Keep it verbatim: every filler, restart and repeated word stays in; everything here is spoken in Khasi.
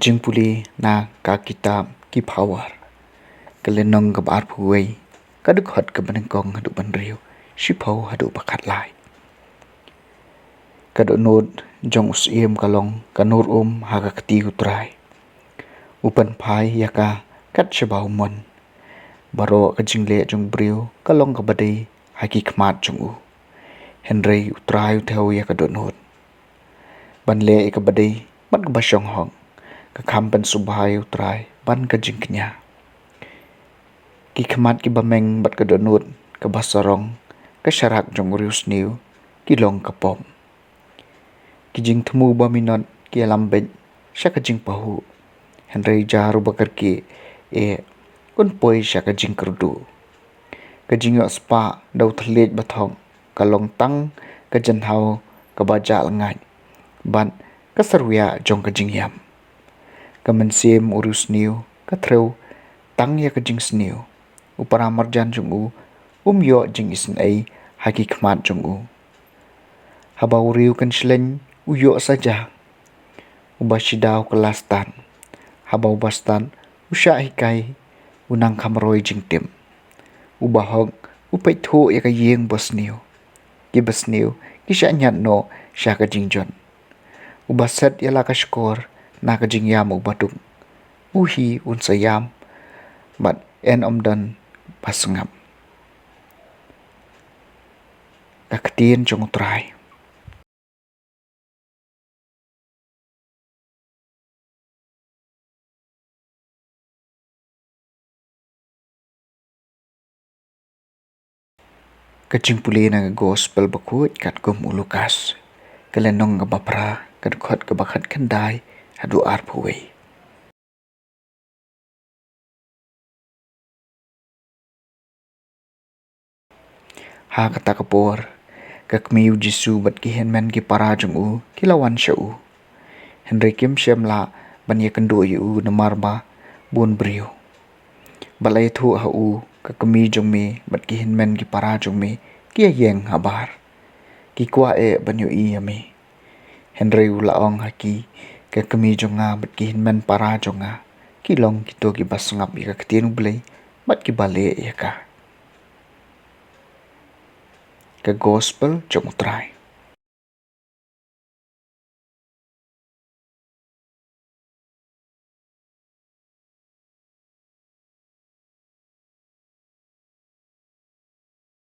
Jingpule na ka kitab Ki Phawar, ka lynnong kaba arphew wei, ka dkhot kaba nyngkong haduh ba hynriew, shiphew haduh ba khatlai. Ka dohnud jong u syiem ka long ka nur um ha ka kti U Trai. U pynphai ïa ka kat shaba u mon. Baroh ka jingleh jong u briew ka long kaba dei ha ki khmat jong u. Hynrei U Trai u thew ïa ka dohnud ban leh ïa kaba dei bad kaba shong hok. Ka kham pynsngewbha ïa U Trai ban ka jingkñia. Ki khmat kiba meng bad ka dohnud kaba sarong, ka sharak jong u riewsniew, ki long ka pop. Ki jingthmu ba minot ki ïalam beit sha ka jingpahuh, hynrei jar uba kyrkieh un poi sha ka jingkyrduh. Ka jingïoh spah da u thylliej ba thok ka long tang ka jynhaw kaba jah lyngngaid bad ka syrwiah jong ka jingïap. Ka mynsiem u riewsniew ka threw tang ïa ka jingsniew. U para marjan jong u um ïoh jingisynei ha ki khmat jong u. Haba u riew kynshlei u ïoh saja, uba shida u kylla stad. Haba uba stad u shah hikai, u nang kham roi jingtip. Uba hok u peit thuh ïa ka ïing ba sniew. Kiba sniew ki shah ñiad noh sha ka jingjot. Uba set ïa la ka shkor na ka jingïam u baduk, u hi un sa ïam bad yn ym don ba sngap. Ka ktien jong U Trai. Ka jingpule na ka Gospel bakhuid katkum u Lukas, ka lynnong kaba phra, ka dkhot kaba khatkhyndai haduh arphew wei. Ha kata ka por, ka kmie u Jisu bad ki hynmen ki para jong u ki la wan sha u. Hynrei kim shym lah ban ïakynduh ïa u namar ba bun briew. Ba la ïathuh ha u, ka kmie jong me bad ki hynmen ki para jong me ki ïeng habar. Ki kwah eh ban ïohi ïa me. Hynrei u la ong ha ki, ka kmie jong nga bad ki hynmen para jong nga ki long kito kiba sngap ïa ka ktien U Blei bad kiba leh ïa ka. Ka Gospel jong U Trai.